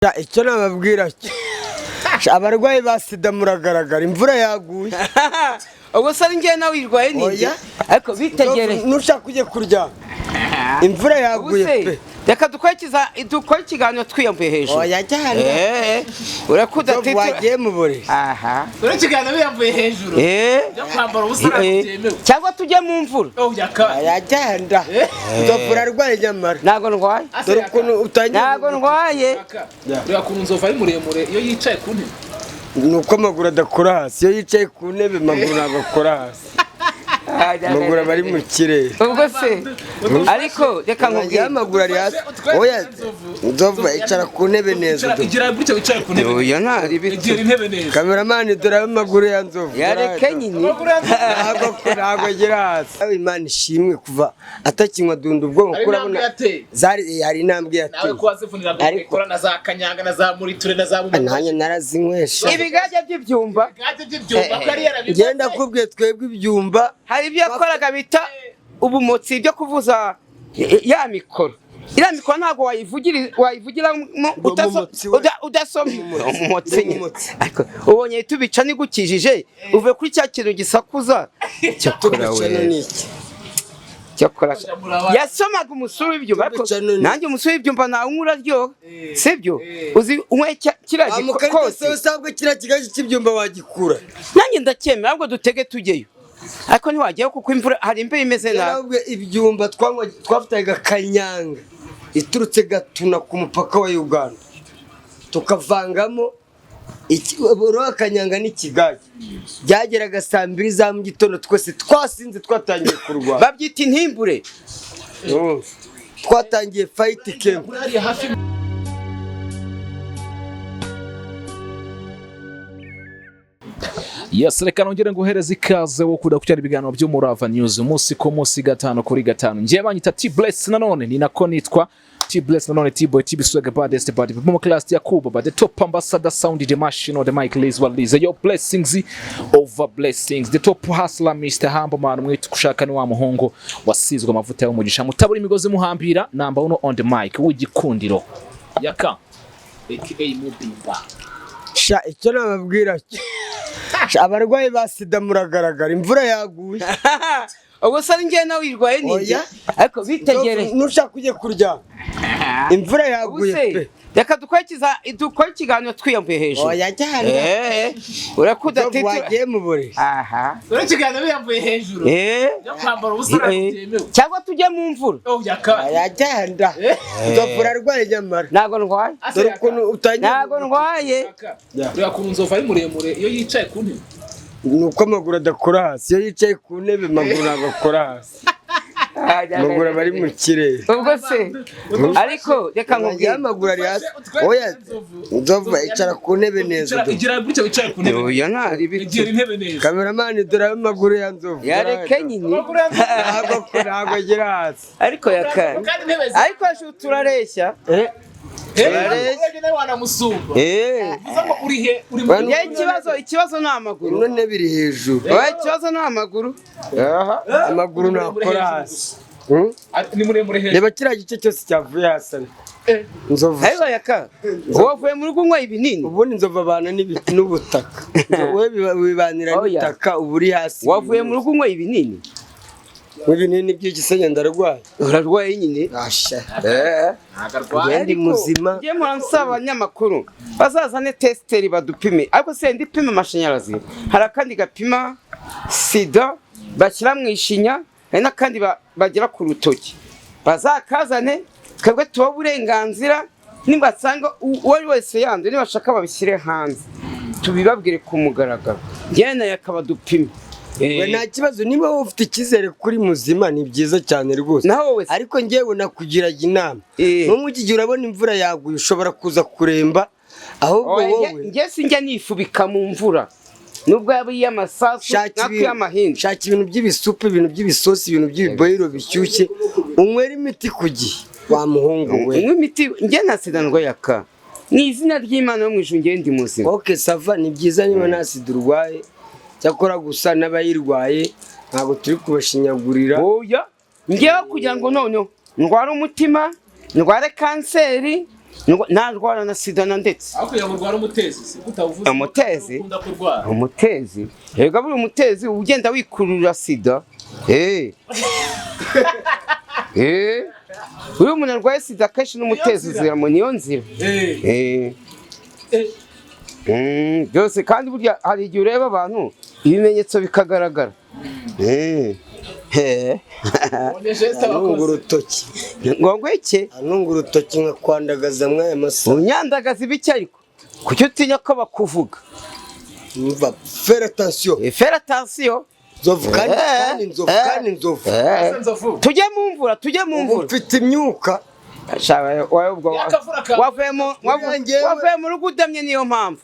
Icyo nababwira cyo, abarwayi ba sida muragaragara, imvura yaguye. Ubwo se njye nawe wirwaye ni Oya. Ariko bitegere. Nushaka ujye kuryama, imvura yaguye pe. Reka dukore ikiganiro twiyambuye hejuru. Oya cyane. Urakuda. Nzovu, wagiye mu buriri. Aha. Dore ikiganiro biyambuye hejuru. Byo kwambara ubusa ntabwo byemewe. Cyangwa tujye mu mvura. Oh, yaka. Oya cyanda, Nzovu, urarwaye nyamara. Ntabwo ndwaye. Dore ukuntu utangiye. Ntabwo ndwaye. Yaka. Reba ukuntu Nzovu ari muremure iyo yicaye ku ntebe. Ni uko amaguru adakora hasi. Iyo yicaye ku ntebe, amaguru ntabwo akora hasi, amaguru aba ari mu kirere. Ubwo se ariko reka nkubwire. Amaguru ari hasi. Oya Nzovu, icara ku ntebe neza. Icara- Igira gutya wicaye ku ntebe. Oya, ntari Igira biti. intebe neza. Cameraman, dore amaguru ya Nzovu. Yareke nyine. Amaguru ya Nzovu. Ntabwo agera hasi. Imana ishimwe kuva atakinywa dunda ubwonko. Hari Kuko intambwe urabona yateye. zari hari intambwe Nawe yateye. ko wazivunira Ariko- gukora na za kanyanga na za muriture na za bumwe. Nanjye narazinywesha. Ibigage by'ibyumba. Gajye by'ibyumba ko ari yarabimaze. Ngenda kubwiye, twebwe ibyumba. Hari ibyo yakoraga bita ubumotsi byo kuvuza ya mikoro. Iriya mikoro ntabwo wayivugiramo Umumotsi we. udasomye umumotsi nyine. Umumotsi. Ariko ubonye tubica nigukijije uvuye kuri cya kintu gisakuza cyakora. Tubicana We n'iki? Cyakora yasomaga umusuru w'ibyumba, ariko Tubicana n'iki? nanjye umusuru w'ibyumba nawe unywa uraryoha, sibyo? Uzi unywe kiriya Amukarita kose. Usabwe kiriya kigaji cy'ibyumba wagikura. Nanjye ndacyemera, ahubwo dutege tujyeyo, ariko ntiwajyayo kuko imvura hari imbeho imeze nabi. Yarabwiye ibyumba twafataga kanyanga iturutse Gatuna ku mupaka wa Uganda, tukavangamo roho kanyanga n'ikigage. Byageraga saa 2 za mu gitondo twese twasinze, twatangiye kurwana. Babyita intimbure. Twatangiye fight camp. Hariya hafi. Yes, reka nongere nguhereze ikaze wo kuda kucyara ibiganiro by'Umurava News umunsi ku munsi, gatanu kuri gatanu. Ngiye banyita T Bless, nanone ni nako nitwa T Bless, nanone T Boy, T Biswag, baddest bad Momo class Yakuba, but the top ambassador, sound the machine or the mic is what is your blessings over blessings, the top hustler, Mr Humble Man. Mwitu kushaka ni wa muhungu wasizwe amavuta y'umugisha, mutabura imigozi muhambira, number 1 on the mic w'igikundiro, Yaka aka Mubimba. Sha, icyo nababwira cyo, abarwayi ba sida muragaragara, imvura yaguye. Ubwo se njye nawe wirwaye ni Oya. Ariko bitegere. Nushaka ujye kuryama, imvura yaguye Ubuse pe. Reka dukore ikiganiro twiyambuye hejuru. Oya cyane. Urakuda. Nzovu, wagiye mu buriri. Aha. Dore ikiganiro biyambuye hejuru. Byo kwambara ubusa ntabwo byemewe. Cyangwa tujye mu mvura. Oh, yaka. Oya cyanda, Nzovu, urarwaye nyamara. Ntabwo ndwaye. Dore ukuntu utangiye. Ntabwo ndwaye. Yaka. Reba ukuntu Nzovu ari muremure iyo yicaye ku ntebe. Ni uko amaguru adakora hasi. Iyo yicaye ku ntebe, amaguru ntabwo akora hasi, amaguru aba ari mu kirere. Ubwo se ariko reka nkubwire. Amaguru ari hasi. Oya Nzovu, icara ku ntebe neza. Igira gutya wicaye ku ntebe. Oya, ntari biti. Igira intebe neza. Cameraman, dore amaguru ya Nzovu. Yareke nyine. Amaguru ya Nzovu. Ntabwo agera hasi. Ariko yaka Kandi intebe ariko hejuru turareshya. Urebye nawe wanamusumba. Uvuze ngo uri he, uri mu Njye ikibazo ni amaguru. Ino ntebe iri hejuru. Oya, ikibazo ni amaguru. Amaguru ntakora hasi. Hmm? Ni muremure hejuru. Reba kiriya gice cyose cyavuye hasi, ariko Nzovu. Ariko yaka wavuye mu rugo unywa ibinini. Ubundi Nzovu abana n'ibiti n'ubutaka. Wowe wibanira Oya. n'itaka, uba uri hasi. Wavuye mu rugo unywa ibinini. Ibinini by'igisenge, ndarwaye? Urarwaye nyine. Asha. Ntabwo arwaye. Ndi muzima. Njye mpora nsaba abanyamakuru bazazane testeur badupime. Ariko se ndipima amashanyarazi, hari akandi gapima sida bashyira mu ishinya, hari n'akandi bagira ku rutoki. Bazakazane twebwe tubahe uburenganzira. Nibasanga uwo ari wese yanduye, nibashaka babishyire hanze tubibabwire ku mugaragaro. Njyewe nayo akaba dupime. We nta kibazo, niba wowe ufite icyizere kuri muzima ni byiza cyane rwose. Naho wowe se? Ariko njyewe nakugiraga inama. Nko iki gihe urabona imvura yaguye, ushobora kuza kuremba ahubwo. Oya, Wowe njye sinjya nifubika mu mvura nubwo yaba iy'amasasu shaka nako ibintu iy'amahindu. Shaka ibintu by'ibisupu, ibintu by'ibisosi, ibintu by'ibiboyiro bishyushye, unywere imiti ku gihe, wa muhungu we. Unywa imiti. Njye nta sida ndwaye aka, ni izina ry'Imana yo mu ijuru, njye ndi muzima. Ok, ça va, ni byiza niba nta sida urwaye. Cyakora gusa n'abayirwaye ntabwo turi kubashinyagurira. Oya, njyewe kugira ngo noneho ndware umutima, ndware kanseri. Narwara na sida na ndetse. Aho kugira ngo urware umutezi si utavuze. Umutezi? Ukunda kurwara. Umutezi rega, buri umutezi uba ugenda wikurura sida. Uriya umuntu arwaye sida akenshi n'umutezi Niyo nzira. uzira mu niyo nzira. Byose kandi burya hari igihe ureba abantu ibimenyetso bikagaragara. Ubone geste Anunga abakozi. urutoki. Ngo ngweke. Anunga urutoki nkakwandagaza mwaya masaha. Unyandagaza ibiki? Ariko kuki utinya ko bakuvuga? Umva, faire attention. Faire attention. Nzovu kandi, kandi nzovu, kandi nzovu. Ese Nzovu. Tujye mu mvura, tujye mu Ubu mvura. mfite imyuka. Sha, wowe ubwo Yakavura ka- Buriya wavuye mu rugo udamye, niyo mpamvu.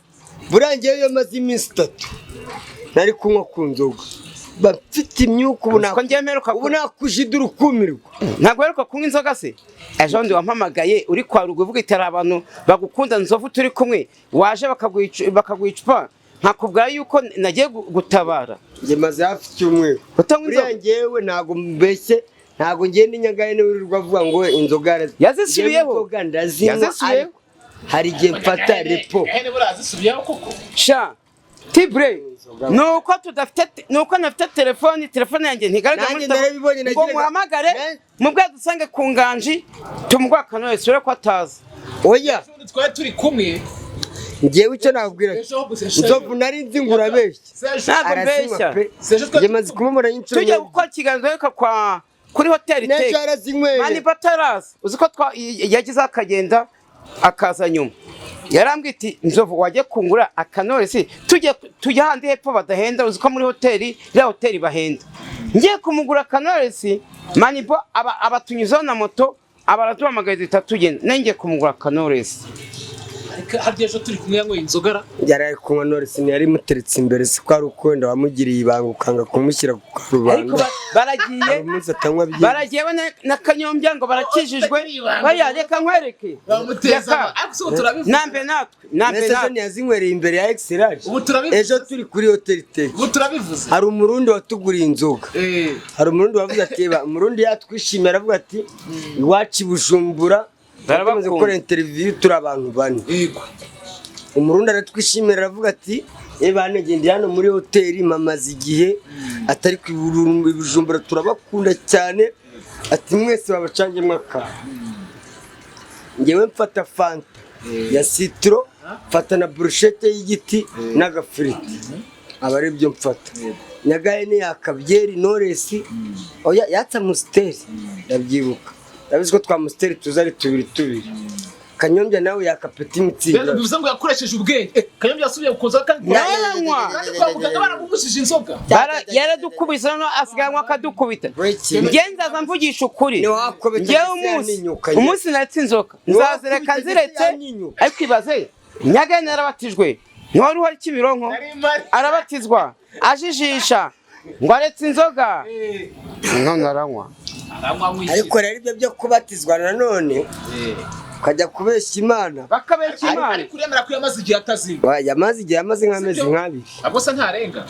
Buriya ngewe iyo maze iminsi 3 nari kunywa ku nzoga, mba mfite imyuka ubu. Ko njyewe mperuka Ubu nakujidura ukumirwa. Ntabwo uheruka kunywa inzoga se? Ejo bundi wampamagaye uri kwa ruguru uvuga iti hari abantu bagukunda Nzovu, turi kumwe, waje bakaguha icupa, nkakubwira yuko nagiye gutabara. Njye maze hafi icyumweru. Utanywa Buriya inzoga? ngewe ntabwo mbeshye, ntabwo ngenda inyagaye niwirirwa avuga ngo inzoga Yazisubiyeho. Njyewe inzoga ndazinywa, Yazisubiyeho. ariko hari igihe mfata repo. Hene buriya zisubiyeho koko. Sha Tibre, nuko tudafite, nuko ntafite telefoni, telefone yanjye ntigaragara Nanjye muri narabibonye, ngo muhamagare mubwe dusange ku nganji tumuguha akantu wese ko atazi. Oya. Ejo bundi twari turi kumwe. Ngewe icyo nakubwira, Ejo bundi. Nzovu nari nzi ngo urabeshya. Sejo. Ntabwo Arazinywa mbeshya. pe. Sejo twari Njye maze kumubona inshuro Tujya nyinshi. gukora ikiganiro ariko kwa kuri hoteli N'ejo Tech yarazinyweye. Mani Batarazi, uzi ko yagize akagenda akaza nyuma, yarambwiye iti Nzovu wajya kungura akanoresi, tujya tujya ahandi hepfo badahenda, uzi ko muri hoteli, iriya hoteli bahenda. Ngiye kumugura akanoresi, Manibo aba abatunyuzeho na moto, aba araduhamagaye duhita tugenda, nanjye ngiye kumugura akanoresi. Ariko harya ejo turi kumwe yanyweye inzoga ra? Yari ari kunywa Knowless, ntiyari imuteretse imbere, si ko ari uko wenda wamugiriye ibanga ukanga kumushyira ku Ariko karubanda. baragiye. Hari umunsi atanywa byinshi. Baragiye we na Kanyombya ngo barakijijwe. Bariya reka nkwereke. Bamuteza. Reka. Ariko se ubu turabivuze? Nambe natwe nambe Mbese ejo natwe. ntiyazinywereye imbere ya Excellage? Ubu turabivuze. Ejo turi kuri hoteli Tech, Ubu turabivuze. hari umurundi watuguriye inzoga. Hari umurundi wavuze ati "Eba," umurundi yatwishimiye, aravuga ati iwacu i Bujumbura Barabakunda. tumaze gukora interview turi abantu bane. Umurundi aratwishimira, aravuga ati eba nagende hano muri hoteli mamaze igihe atari ku i Bujumbura, turabakunda cyane, ati mwese babacangemo akantu. Ngewe mfata fanta ya citron, mfata na brochette y'igiti n'agafiriti, aba ari byo mfata. Nyagahene yakabyeri Knowless, oya, yatsa Amstel, ndabyibuka, ndabizi ko twa Amstel tuza ari tubiri tubiri. Kanyombya nawe yakapeta Mützig. Bivuze ngo yakoresheje ubwenge. Kanyombya yasubiye ku nzoga kandi Naranywa. kandi kwa muganga baramubujije inzoga. Yaradukubise noneho asigaye anywa akadukubita. Breaking. Njye nzaza mvugisha ukuri. Niwakubita Njyewe ndetse umunsi yaninyuka njye. umunsi naretse inzoga Niwakubita nzazireka ndetse nziretse. yaninyuka. Ariko ibaze, Nyagahene yarabatijwe, ntiwari uhari Kimironko? Nari mpari. Arabatizwa ajijisha ngo aretse inzoga, none aranywa. Aranywa wishyura. Ariko rero ibyo byo kubatizwa nanone ukajya kubeshya Imana. Bakabeshya Imana. Ariko uremera ko yamaze igihe atazinywa? Wa, yamaze igihe, yamaze nk'amezi Sibyo? nk'abiri. Ahubwo se ntarenga?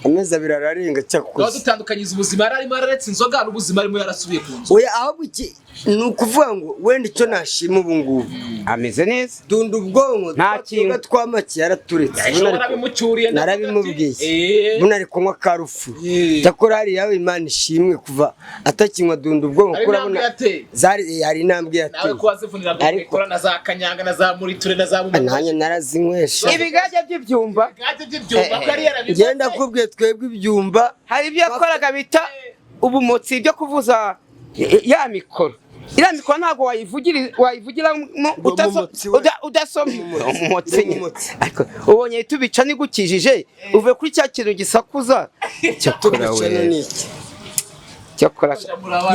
Amezi 2 ararenga. Twaba Cyakoze. dutandukanyiriza ubuzima yari arimo yararetse inzoga n'ubuzima arimo yarasubiye ku nzu. Oya, ahubwo iki ni ukuvuga ngo wenda icyo nashima ubu ngubu, Ameze neza. dunda ubwonko. Nta Twa tuyoga kintu. twa make yaraturetse. Ejo warabimucyuriye, ndavuga ati, Narabimubwiye. Buno ari kunywa karufu. Cyakora hariya Imana ishimwe kuva atakinywa dunda ubwonko. Hari Kuko intambwe urabona yateye. zari hari intambwe Nawe yateye. ko wazivunira Ariko- gukora na za kanyanga na za muriture na za bumwe. Nanjye narazinywesha. Ibigage by'ibyumba. Gade by'ibyumba ko yari yarabimaze. Ngenda kubwiye, twebwe ibyumba. Hari ibyo yakoraga bita ubumotsi byo kuvuza ya mikoro, iriya mikoro ntabwo wayivugiramo Umumotsi we. udasomye umumotsi nyine. Umumotsi. Ariko ubonye tubica nigukijije uvuye kuri cya kintu gisakuza cyakora Tubica we n'iki? Cyakora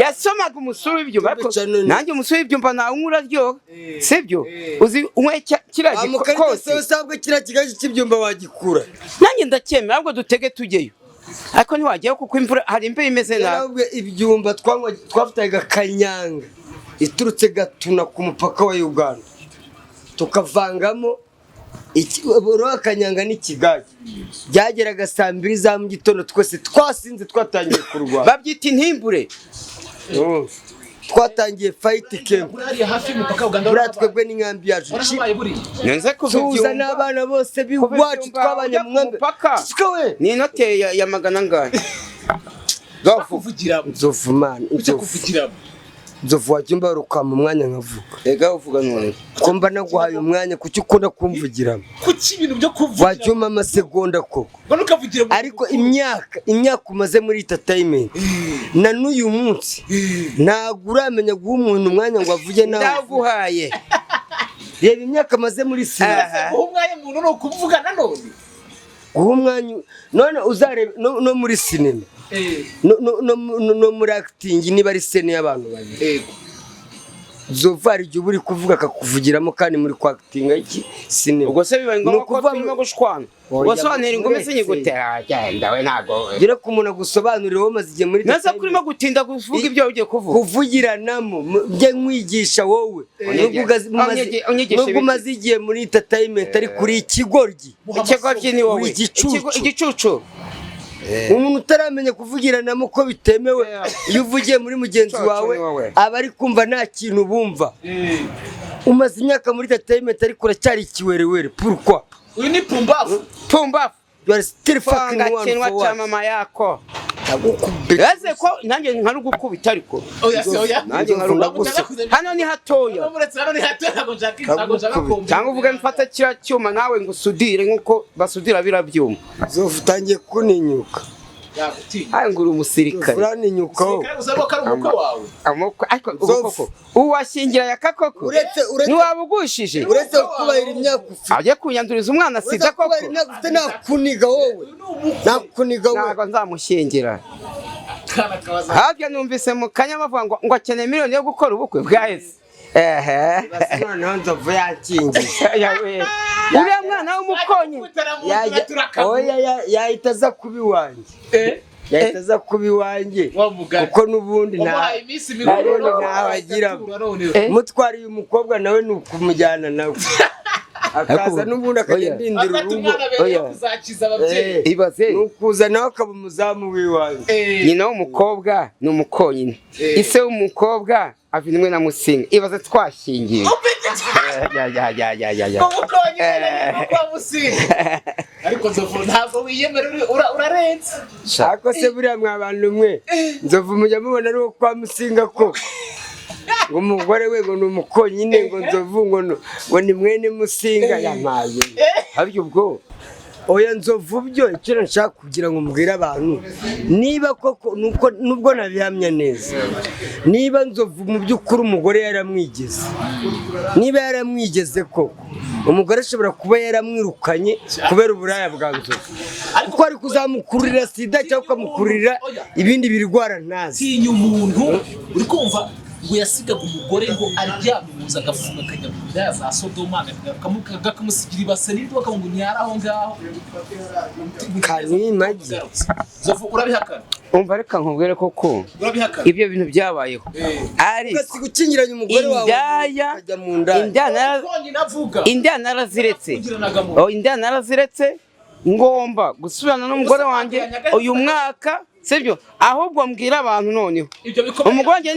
yasomaga umusuru w'ibyumba, ariko Tubica none. nanjye umusuru w'ibyumba nawe unywa uraryoha, sibyo? Uzi unywe kiriya Amukarita kose. se usabwe kiriya kigaji cy'ibyumba wagikura? Nanjye ndacyemera, ahubwo dutege tujyeyo, ariko ntiwajyayo kuko imvura hari imbeho imeze nabi. Yarabwe ibyumba twafataga kanyanga iturutse Gatuna ku mupaka wa Uganda, tukavangamo uriya kanyanga n'ikigage, byageraga saa 2 za mu gitondo twese twasinze, twatangiye kurwana. Babyita intimbure. Urumva? Twatangiye fight camp. Hariya hafi y'umupaka wa Uganda. Buriya twebwe n'inkambi yacu. Warahabaye buriya. Nze kuva Tuza ibyumba. n'abana bose Kuva b'iwacu ibyumba twabanye ujya mu ku nkambi. mupaka. Siko we. Ni inote ya magana angahe? Nzovu. Kuvugiramo. Nzovu man, Ujya nzovu. kuvugiramo. Nzovu wajya umbaruka mu mwanya nkavuga. Ega uvuga none. Ko mba naguhaye umwanya, kuki ukunda kumvugiramo? Kuki ibintu byo kuvugira? Wajya umpa amasegonda koko. Ngo ukavugira mu Ariko imyaka umaze muri entertainment na n'uyu munsi ntabwo uramenya guha umuntu umwanya ngo avuge nawe. Ndaguhaye. Reba imyaka amaze muri sinema. Aha. Guha umwanya umuntu ni ukuvuga nanone. Guha umwanya none uzarebe no muri sinema, no muri acting, niba ari scene y'abantu babiri, Yego. Nzovu hari igihe uba uri kuvuga akakuvugiramo kandi muri kwactinga iki sinema. Ubwo se bibaye ngombwa ko Ni ukuvuga turimo gushwana? Oya, Ubwo se wantera ingumi uretse. sinyigutera? Genda we, ntago. Gira ko umuntu agusobanurira, wowe umaze igihe muri Nase kurimo gutinda kuvuga ibyo ugiye kuvuga. Kuvugiranamo njye nkwigisha wowe. Unyigisha Nubwo ibiki? umaze igihe muri entertainment, ariko uri ikigoryi. Ikigoryi ni wowe. Uri igicucu. Igicucu. Umuntu utaramenya kuvugiranamo ko bitemewe, iyo uvugiye muri mugenzi Cucu wawe ni wowe. aba ari kumva nta kintu bumva. Umaze imyaka muri entertainment ariko uracyari ikiwerewere, pourquoi? Uyu ni pumbafu. Pumbafu. You are still fucking Funga one kinwa for cha what? mama yako. Ndagukubita. Ese ko nanjye nkarugukubita ariko. Oya se, oya. Nanjye nkarugusa. Hano ni hatoya. Uretse hano ni hato, ntabwo nshaka kumva. Cyangwa uvuge mfata kiriya cyuma nawe ngo usudire nkuko basudira biriya byuma. Nzovu, utangiye kuninyuka. Yagutinya. Ayi ngo uri umusirikare. Uraninyukaho. Kandi gusa ko ari umukwe wawe. Amoko ariko ubu Nzovu. koko uwashingira yakakoko. Uretse Ntiwabugushije. uretse kubahira imyaka ufite. Agiye kunyanduriza umwana Uretse sida koko. kubahira imyaka ufite, nakuniga wowe, nakuniga wowe. Ntabwo nzamushyingira. Kana kabaza. Harya numvise mu kanya bavuga ngo akeneye miliyoni yo gukora ubukwe bwaheze. Ehe. Noneho Nzovu yakingiye. Yawe. Uriya mwana w'umukonyi. Oya, yahita aza kuba iwanjye. Yahita aza kuba iwanjye Wa mugani. kuko n'ubundi nta Wamuhaye iminsi nta mikuru. ntawe agira. None. Mutwariye umukobwa nawe ni ukumujyana nawe akaza n'ubundi akajya Oya. ndindira Afata urugo. umwana abereye Oya. kuzakiza ababyeyi. Ibaze. Ni ukuza nawe akaba umuzamu w'iwanjye. Nyina w'umukobwa ni umukonyine. Ise w'umukobwa avinwe na Musinga. Ibaze twashyingiwe. Ya ya ya ya ya ya. Umukonyine no kwa Musinga. Ariko Nzovu ntabwo wiyemera, urarenze. Ariko se buriya mwa bantu mwe, Nzovu mujya mubona ari uwo kwa Musinga ko ngo umugore we ngo ni umukonyine, ngo Nzovu ngo ni mwene Musinga yamaye? Harya ubwo Oya, Nzovu byo icyo nshaka kugira ngo mbwire abantu, niba koko nuko nubwo nabihamya neza, niba Nzovu mu by'ukuri umugore yaramwigeze, niba yaramwigeze koko, umugore ashobora kuba yaramwirukanye kubera uburaya bwa Nzovu, kuko ari kuzamukururira sida cyangwa ukamukururira ibindi birwara ntazi. Tinya umuntu uri kumva ngo yasigaga umugore ngo aryamye mu nzu, agafunga akajya mu ndaya za Sodoma, akamusigira ibase n'indi, bakavuga ngo ntiyari aho ngaho. Kanimagi. Nzovu, urabihakana? Umva, reka nkubwire koko. Urabihakana? Ibyo bintu byabayeho. Ariko Ugasiga ukingiranye umugore wawe indaya ukajya mu ndaya. Indaya Konyine avuga. Indaya naraziretse. Kugiranaga mu Oh, indaya naraziretse, ngomba gusubirana n'umugore wanjye uyu mwaka, sibyo? Ahubwo mbwira abantu noneho. Ibyo bikomeye. Umugore wanjye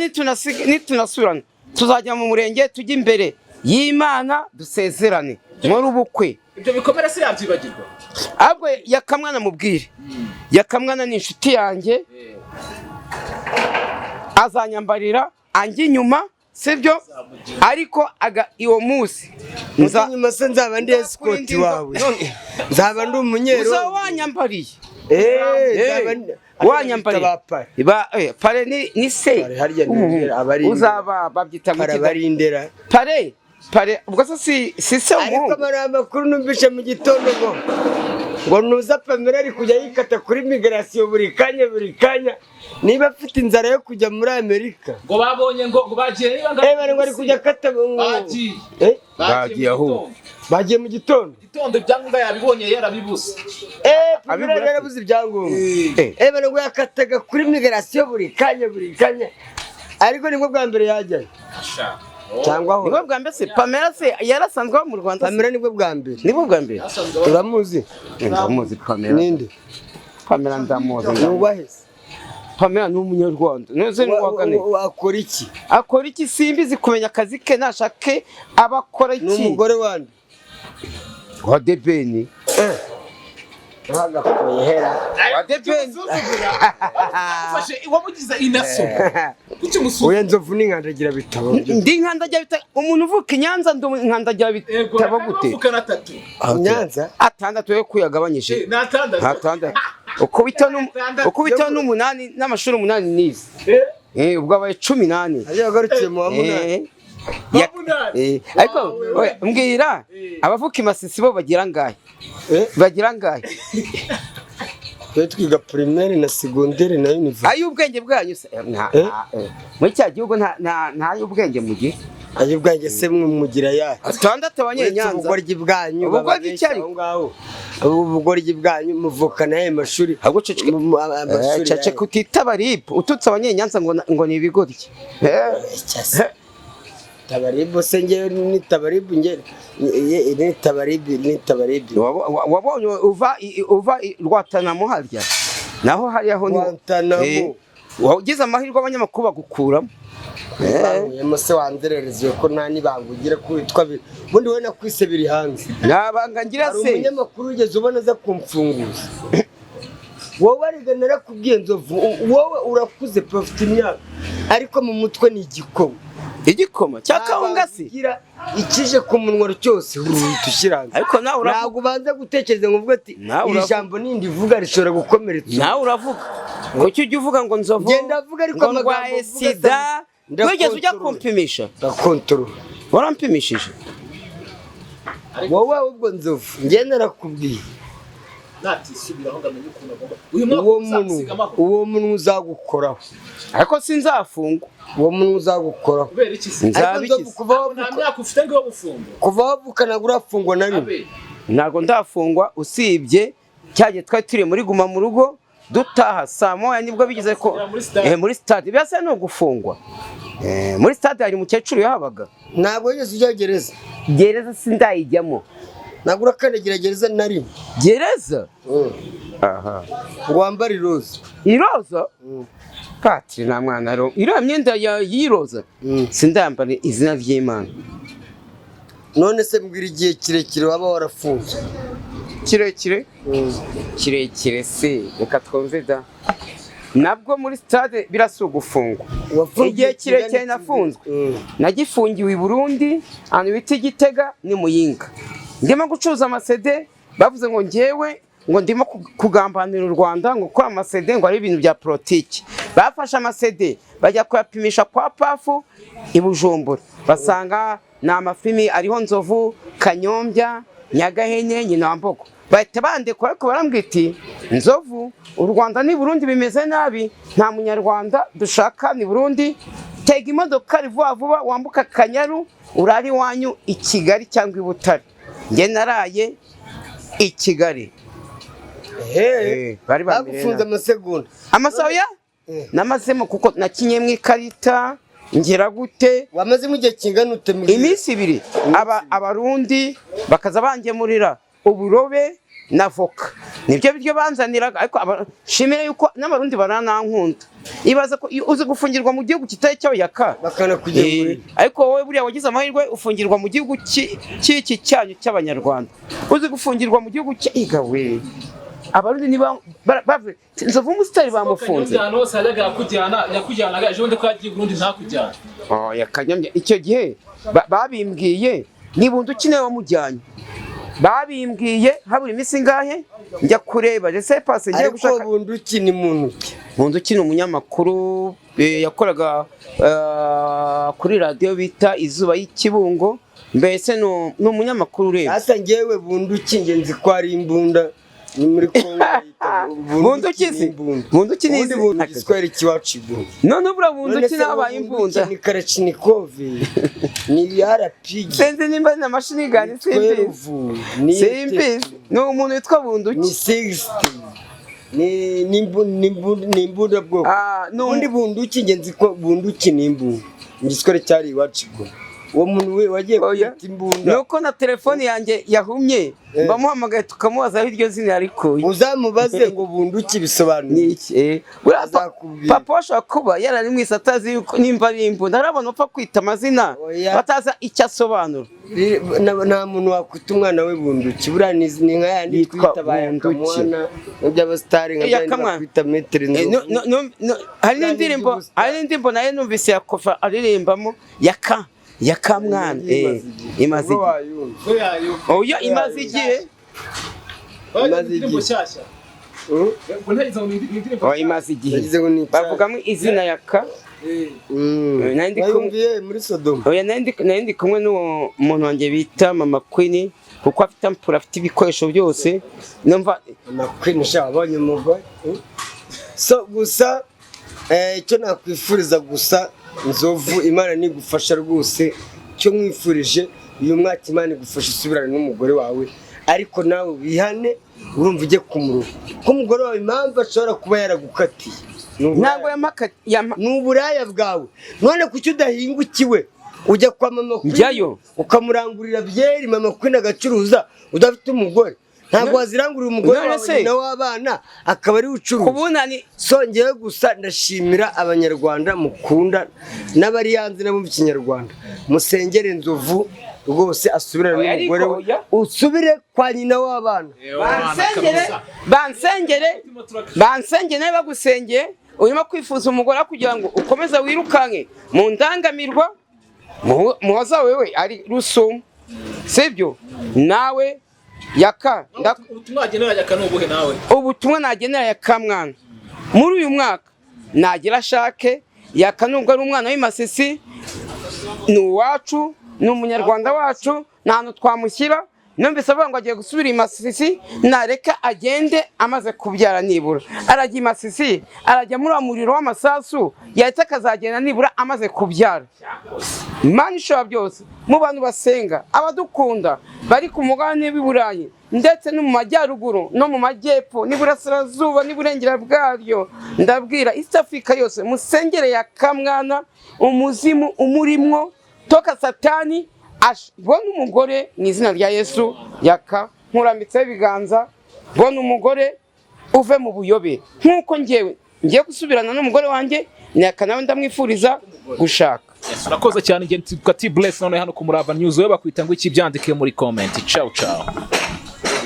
nitunasubirana tuzajya mu murenge, tujye imbere y'Imana dusezerane muri ubukwe. Ibyo bikomere se yabyibagirwa? Ahubwo Yakamwana mubwire, Yakamwana ni inshuti yanjye, azanyambarira anjye inyuma, sibyo? Ariko aga iwo munsi Nza nyuma se nzaba ndi escort wawe, nzaba ndi umunyero? Uzaba wanyambariye. Nzaba ndi Wanyambariye. Ba pare. Ba pare ni se. Pare harya ni abari Uzaba babyita pare mu abarindera. Pare, pare ubwo se si se Ariko umuhungu. amara amakuru numvishe mu gitondo ngo nuza Pamela ari kujya yikata kuri migration buri kanya buri kanya, niba afite inzara yo kujya muri Amerika. Ngo babonye ngo bagiye niba Bari ngo ari kujya akata ngo Bagiye. Bagiye mu aho. gitondo. Bagiye mu gitondo. Gitondo ibyangombwa yabibonye, yarabibuze. Pamela Abibura yarabuze ibyangombwa. Eh. Bari ngo yakataga kuri migration buri kanya buri kanya, ariko nibwo bwa mbere yajyayo cyangwa aho? Nibwo bwa mbere se? Pamela se yarasanzwe aba mu Rwanda se? Pamela nibwo bwa mbere. Nibwo bwa mbere. Uramuzi? Ndamuzi Pamela. Ninde? Pamela ndamuzi. Nubahe se? Pamela ni umunyarwanda, none ni uwagane. Akora iki? Akora iki? Simbizi. Kumenya akazi ke, nashake abakora Ni iki. umugore wande? Wa The Ben. Hagakoye hera. Wa The Ben. Ufashe wamugize inaso, kuki umusuzugura? Oya, Nzovu ni nkandagira bitabo. Ndi nkandagira bitabo? Umuntu uvuka i Nyanza, ndi nkandagira Yego. bitabo gute? Bavukana atatu. Nyanza. Atandatu yo kuyagabanyije. Ni atandatu. Atandatu ukubita n'umunani n'amashuri 8 nize. Ubwo abaye 14. Agiye agarukiye mu wa munani. Munani. Ariko Wawe. oya, mbwira, abavuka i Masisi bo bagira angahe? Bagira angahe? Twe twiga primaire na secondaire na university. Ay'ubwenge bwanyu se muri cya gihugu nta y'ubwenge mugira. Ayo ubwanjye se mwe mugira yahe? Atandatu Uretse abanyenyanza. ubugoryi bwanyu. Ubugoryi Bababeshya cyari. aho ngaho. Ubugoryi bwanyu, muvukana ayo mashuri. Ahubwo ceceka. Amashuri Ceceka utitaba RIB ututse abanyenyanza ngo ni ibigoryi. Cyase. Tabaribu se, ngewe ni tabaribu, ngewe ni tabaribu, ni tabaribu. Wabonye uva Rwatanamo harya naho hariya ho ni Guantanamo. Wagize amahirwe abanyamakuru bagukuramo. Banguyemo se, wanzererezwe ko nta n'ibanga ugira ko witwa ubundi wowe nakwise biri hanze. Nabanga ngira Hari se. umunyamakuru wigeze ubona aza kumfunguza? Wowe arega narakubwiye Nzovu, wowe urakuze pe, ufite imyaka, ariko mu mutwe ni igikoma. Igikoma cya kawunga se? Ugira ikije ku munwa cyose uruhita ushyira hanze. Ariko nawe uravuga. Ntabwo ubanza gutekereza ngo uvuge ati Nawe iri uravuga. jambo nindi vuga rishobora gukomeretsa. Nawe uravuga, kuki ujya uvuga ngo Nzovu Ngenda avuga, ariko ngo amagambo ndwaye mvuga sida? Wigeze ujya ndakontorora. kumpimisha? Ndakontorora. Warampimishije? Wowe ahubwo Nzovu, njye narakubwiye. Natisubiraho ngo amenye ukuntu agomba uyu mwaka Uwo muntu uzasiga amahoro. Uwo muntu uzagukoraho. Ariko sinzafungwa. Uwo muntu uzagukoraho. Kubera iki se? Nzaba Ariko Nzovu, iki se? kuva Nta wavuka myaka ufite ngo yo gufungwa. Kuva wavuka ntabwo urafungwa na rimwe. Abe. Ntabwo ndafungwa, usibye cya gihe twari turi muri guma mu rugo, dutaha saa 1 nibwo bigeze ko Muri stade. Muri stade birasa ni ugufungwa. Muri stade hari umukecuru yahabaga. Ntabwo wigeze ujya gereza? Gereza sindayijyamo. Ntabwo urakandagira gereza na rimwe? Gereza? Aha. Ngo wambare iroza? Iroza? Patiri nta mwana ro iriya myenda y'iroza sindayambara, izina ry'Imana. None se mbwira igihe kirekire waba warafunzwe. Kirekire? Kirekire se, reka twumve da. Nabwo muri stade birasa ugufungwa. Wafunzwe Igihe kirekire kingana iki? nafunzwe, nagifungiwe i Burundi, ahantu bita Igitega ni Muyinga, ndimo gucuruza amasede. Bavuze ngo ngewe ngo ndimo kugambanira u Rwanda, ngo gukora amasede ngo ari ibintu bya politiki. Bafashe amasede bajya kuyapimisha kwa PAF i Bujumbura, basanga ni amafilimi ariho Nzovu, Kanyombya, Nyagahene, nyina wa Mbogo. Bahita bandekura, ariko barambwira iti: "Nzovu, u Rwanda ni Burundi bimeze nabi, nta munyarwanda dushaka ni Burundi. Tega imodoka vuba vuba wambuka Akanyaru urare iwanyu i Kigali cyangwa i Butare." Njye naraye i Kigali. Bari bambere Bagufunze nabi. amasegonda? Amasaha ya namazemo, kuko nakinyemo ikarita ngera gute. Wamazemo igihe kingana ute muri Iminsi 2. Abarundi bakaza bangemurira uburobe na voka, nibyo biryo banzaniraga. Ariko shimira yuko n'abarundi baranankunda. Ibaza ko iyo uzi gufungirwa mu gihugu kitari cyawe yaka. Bakanakugemurira. Ariko wowe buriya wagize amahirwe ufungirwa mu gihugu cy'iki cyanyu cy'abanyarwanda. Uzi gufungirwa mu gihugu cya igawe? Abarundi niba bavuze Nzovu umusitari bamufunze. Kanyombya ahantu hose yajyaga yakujyana, yakujyanaga. Ejo bundi ko yagiye i Burundi ntakujyana? Oya, Kanyombya icyo gihe babimbwiye ni Bunduki niwe wamujyanye. Babimbwiye habura iminsi ingahe njya kureba laissez passer ngiye Ariko gushaka. Bunduki ni muntu ki? Bunduki ni umunyamakuru, yakoraga kuri radiyo bita Izuba y'Ikibungo. Mbese ni umunyamakuru urebye. Asa ngewe Bunduki nge nzi ko ari imbunda, ni muri Kongo bayita Bunduki ni se? imbunda. Bunduki ni Ubundi Bunduki Giswahili kiwacu imbunda. None buriya None Bunduki se nabaye Bunduki imbunda? ni Kalashnikov, ni RPG, Sinzi nimba ni amashinigani, simbizi. 12, ni Simbizi, ni umuntu witwa ni Bunduki. 60, ni imbunda bwoko. Ah, ni Ubundi Bunduki nge nzi ko Bunduki ni imbunda mu Giswahili cyari iwacu igoma. Uwo muntu we wagiye Oya. kwita imbunda. Nuko na telefone yanjye yahumye, bamuhamagaye tukamubaza aho iryo zina yarikuye. Uzamubaze ngo bunduki bisobanuye Ni iki? Buriya Azakubwira. papa ashobora kuba yarari mwese atazi yuko nimba ari imbunda. Hari abantu bapfa kwita amazina Oya. batazi icyo asobanura. Nta muntu wakwita umwana we bunduki. Buriya ni nka yandi Yitwa twita ba Bunduki. Yakamwana by'abasitari, nka byandi Yakamwana. bakwita Metero Nzovu. Hari Buriya ni n'indirimbo iby'ubusitani. Hari n'indirimbo nayo numvise ya Kofa aririmbamo yaka mwana, imaze Ubwo igihe. wayumva. Oya, imaze igihe. Imaze igihe. Oya, imaze igihe. Yagize ngo ni icyayi. Bavugamo izina yaka. Nari ndi kumwe- Wayumviye muri Sodoma. Oya, nari ndi kumwe n'uwo muntu wanjye bita Mama Queen, kuko afite ampura, afite ibikoresho byose, numva. Mama Queen sha, wabonye umugore. So gusa icyo nakwifuriza gusa, Nzovu, Imana nigufasha rwose. Icyo nkwifurije uyu mwaka, Imana igufasha usubirane n'umugore wawe, ariko nawe wihane, urumva, ujye ku murongo, ko umugore wawe impamvu ashobora kuba yaragukatiye ni uburaya. Ntabwo yamaka Ni uburaya bwawe. None kuki udahingukiwe ujya kwa Mama Queen, Njyayo. ukamurangurira byeri, Mama Queen agacuruza, udafite umugore? Ntabwo wazirangurira umugore None wawe, se- nyina w'abana, akaba ari we ucuruza. Kubunani. So ngewe gusa ndashimira Abanyarwanda mukunda n'abari hanze n'abumva Ikinyarwanda, musengere Nzovu rwose asubirane Oya, n'umugore ariko we, oya. usubire kwa nyina w'abana. Bansengere, bansengere, bansengere. Nawe bagusengeye, urimo kwifuza umugore kugira ngo ukomeze wirukanke mu ndangamirwa. Muhoza wewe ari rusumo, sibyo? Nawe yaka Ubutumwa wagenera Yaka ni ubuhe nawe? Ubutumwa nagenera yaka mwana muri uyu mwaka, nagira ashake. Yaka nubwo ari umwana w'imasisi, ni uwacu, ni Umunyarwanda wacu, nta hantu twamushyira. Numvise avuga ngo agiye gusubira i Masisi. Nareka agende amaze kubyara. Nibura arajya i Masisi, arajya muri wa muriro w'amasasu, yahita akazagenda nibura amaze kubyara. Imana ishobora byose, mu bantu basenga, abadukunda bari ku mugabane w'i Burayi ndetse no mu majyaruguru no mu majyepfo n'iburasirazuba n'iburengera bwaryo, ndabwira East Africa yose, musengere ya kamwana, umuzimu umurimwo toka satani, bona umugore mu izina rya Yesu. Yaka, nkurambitseho ibiganza, bona umugore, uve mu buyobe. Nk'uko ngewe ngiye gusubirana n'umugore wanjye, Yaka nawe ndamwifuriza gushaka. Urakoze cyane. Njye nitwa T Bless none hano ku Murava News. Wowe bakwita ngo iki? Byandike muri comment. Ciao ciao.